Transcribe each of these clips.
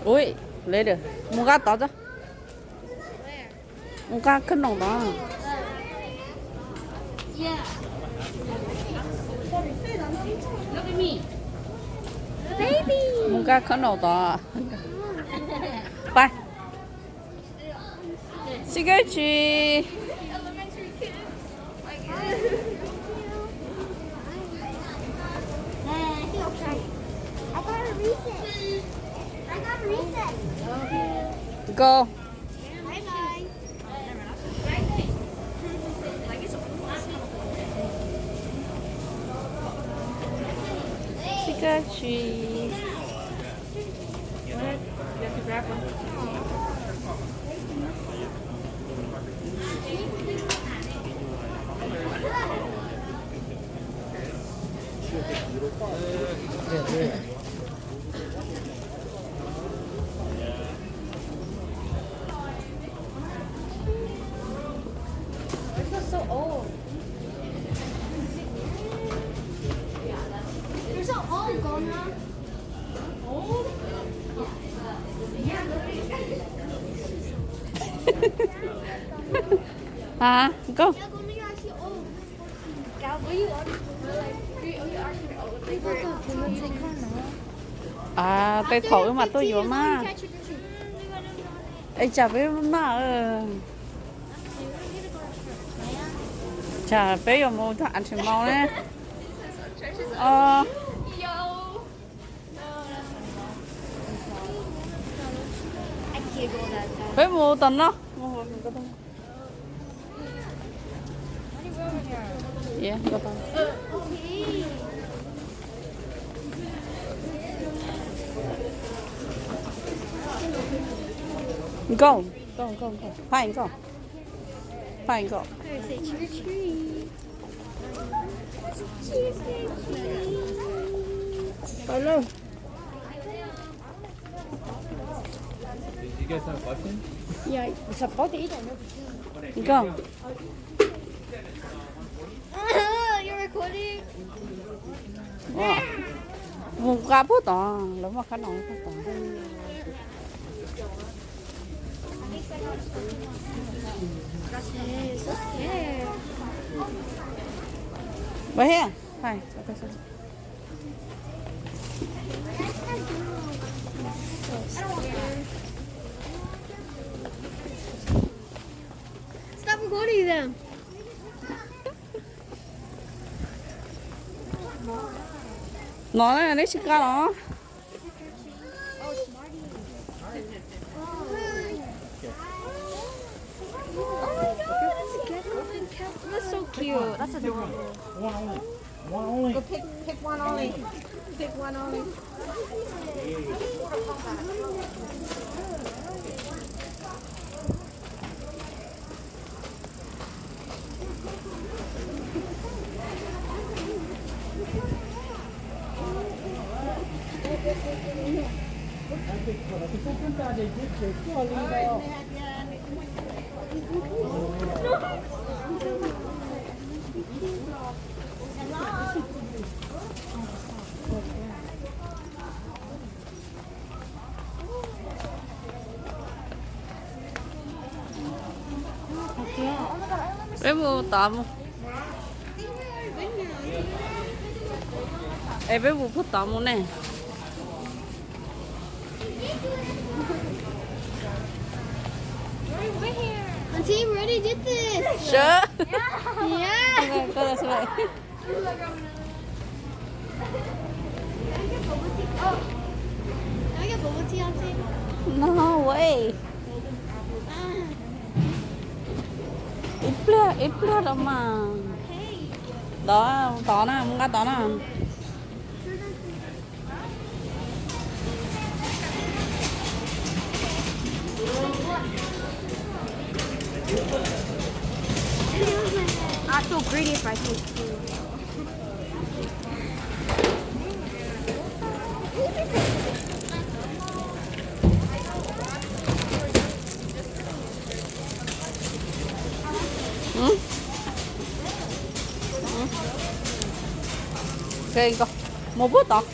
Ui, later, mus nqa tod tso. Mus nqa khab noom tod. Mus nqa khab noom tod. Pais. Xib kab tsis. Go. Xib kab tsis. They're so old. They're so old, Gona. Hả? Koj. Tej thaum wb mam tuaj yuav mas. Es tsam peb maj. Tsam peb yuav mus tag a tsis mus ne. Peb mus tom no. Nkauj, nkauj, nkauj, nkauj. Phaj nkauj, phaj nkauj. Pais lauj. Nkauj. Mus nqa puag tod, lawv muaj khab noom puag tod. Right here. Hi. Stop recording them. No, neb tsis nqa los. That's so cute. That's adorable. Go pick, pick one only. Pick one only. Peb mus tod mus. Es peb mus puag tod mus ne. Auntie, you ready? Get this. Sure. Yeah. Can I get bubble tea, Auntie? No. Ib pliag rau mas. Tod, tod na, mus nqa tod na. I'm so greedy if I taste food. Mus pub tod.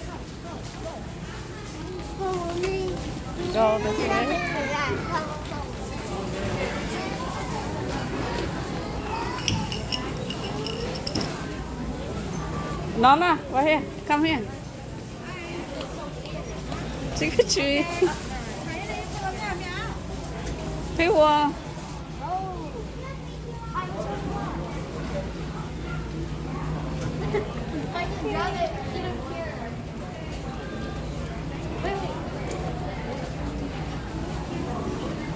No na, right here, come here. Trick or treat. Pheej ua.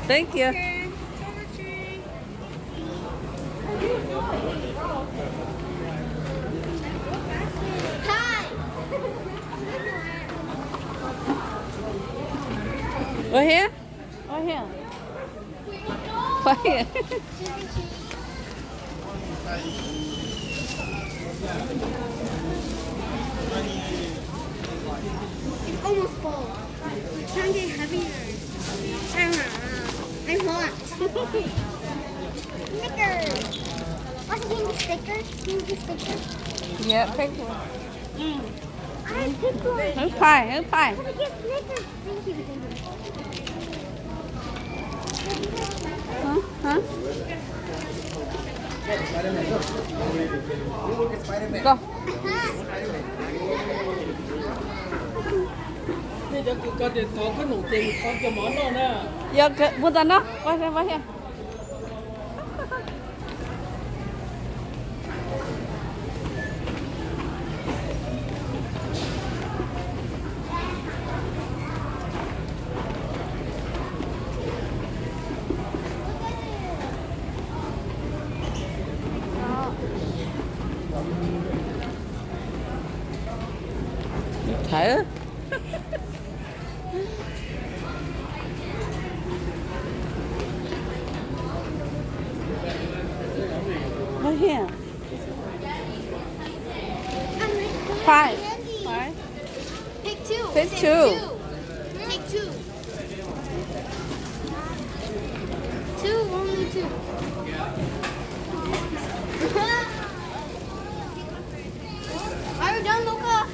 Thank you. Over here. Over here. Over here. It's almost full. It's trying to get heavier. I don't know. I'm hot. Snickers. What's the name of stickers? Can you get stickers? Yeah, pink one. Mm. I picked one. Who's pie? Who's pie? Can I get Snickers? Thank you, thank you. Hả? Hả? Go. Yog mus tau no, qua qua qua here. Thở. Right here. Five. Five. Pick two. Pick two. Two. Take two. Two, only two. Are you done, Luca?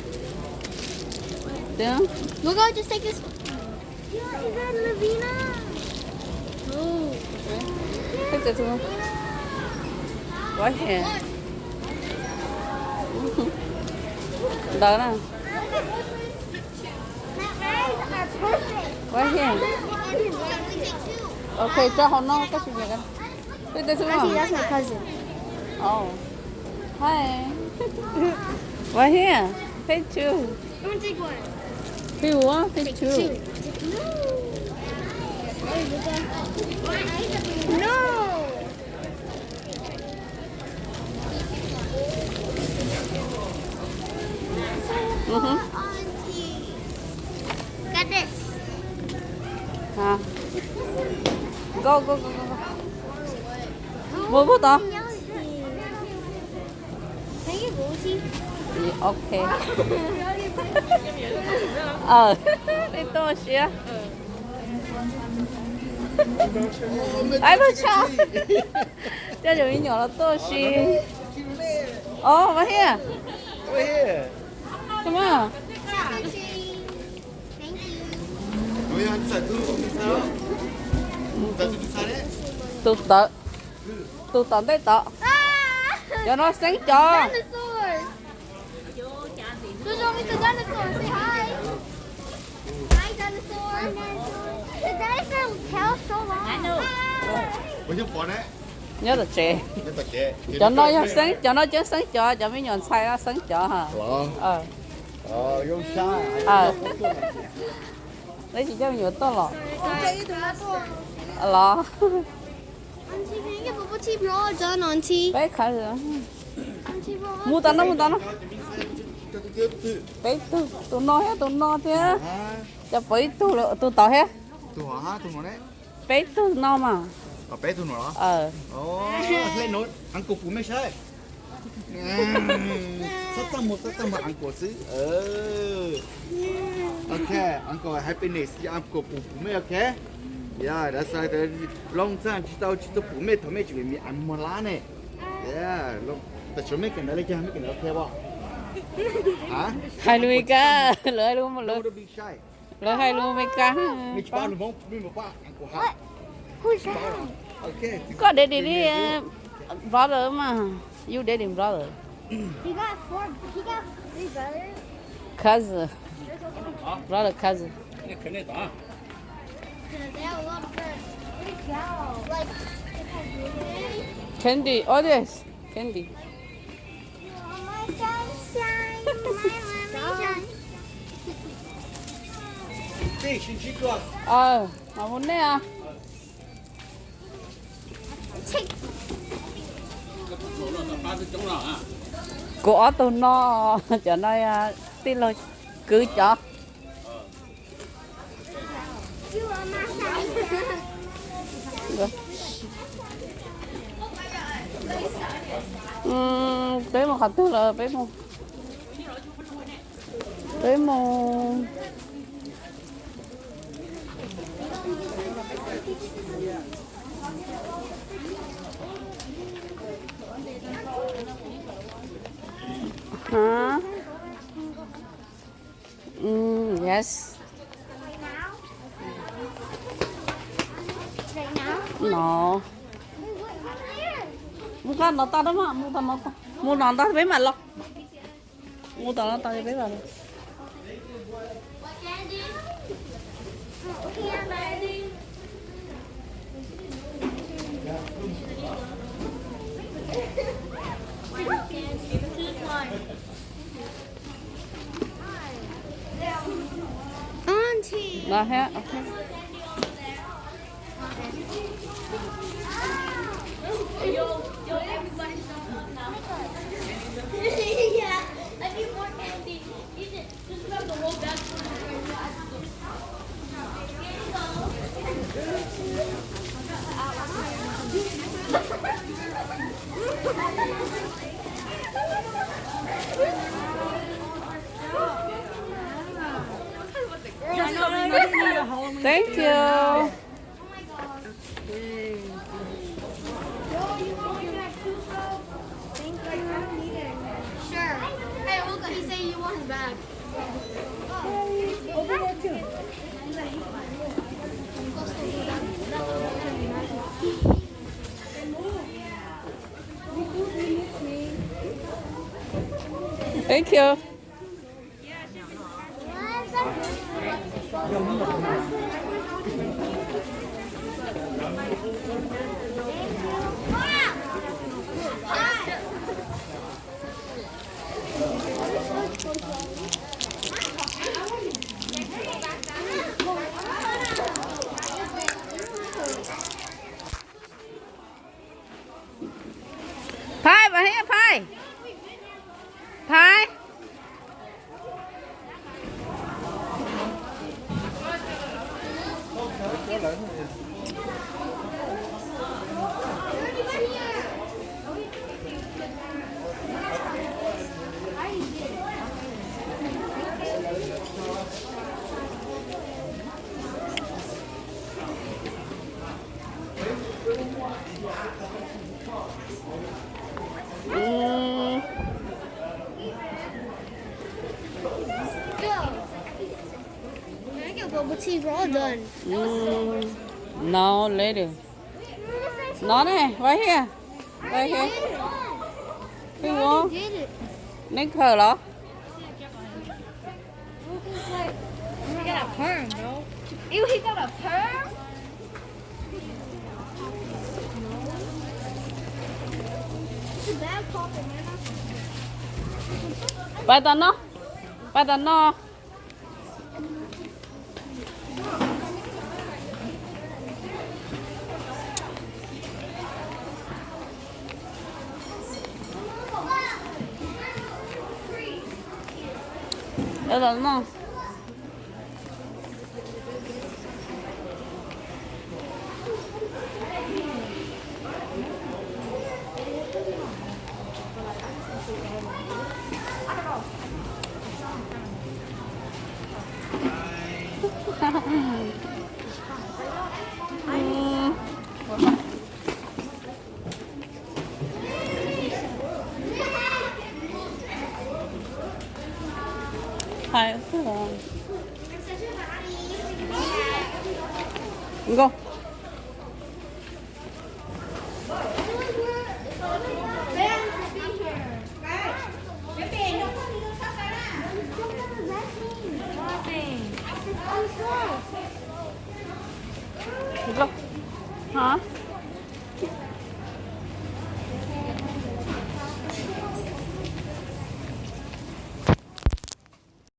Done. Luca, just take this. Yeah, is that Lavina? Oh. Take this one. Right here. Ntawd na. Right here. Ok, tso hauv no, koj sim nyiam. Take this one. Actually, that's my cousin. Oh. Hi. Right here. Take two. I'm gonna take one. Take one, take two. Take two. No. No. Mhm. Got this. Hả? Go, go, go, go, go. Mus, mus tod. Can you go see? Ok. Ờ, đi tôi xíu. Ai, lub tshaj. Coj cov me nyuam los tuaj si. Oh, right here. Right here. Come on. Tus tawv, tus tom ntej tod. Cov no xeeb cov. Dinosaur. Show me the dinosaur. Say hi. Hi, dinosaur. The dinosaur tail so long. Hi. Nyob tom tsev. Cov no yog xeeb, cov no cov xeeb cov, cov me nyuam ntxhais no xeeb cov ha. Peb tsis coj me nyuam tuaj los? Los. Peb khav, mus tom no, mus tom no. Peb tug, tus no thiab tus no thiab. Cov pov ib tug, tus tod thiab. Peb tug no mas. Xwb. Ok, uncle happiness, uncle pum pum mej, ok. Loo txaj tsis tau tsis tau pum mej thaum mej tseem me me muag lab ne. Tam sim mej kawm ntawv li cas, mej kawm ntawv ok pom? Hais lus Meskas, lawv hais lus, lawv hais lus Meskas. Koj daddy li brother mas, you daddy brother. Cousin, brother cousin. Candy, oh yes, Candy. Mas mus nej. Kuv ob tug no, cov no tij laug kwv cov. Peb mus qhov twg lawm? Peb mus, peb mus. Yes. No. Mus qab no tod, mus tom no tod, mus no tod peb mam los. Mus tom no tod peb mam los. Auntie. Thank you. Sure. Hey, look, he said you want his bag. Thank you. Phais, Phais, Phais. Phais. No, later. No ne, right here. Right here. Neb khaws los? Pais tom no, pais tom no. Cov los no. Hais xwb os. Nkauj. Nkauj. Hả?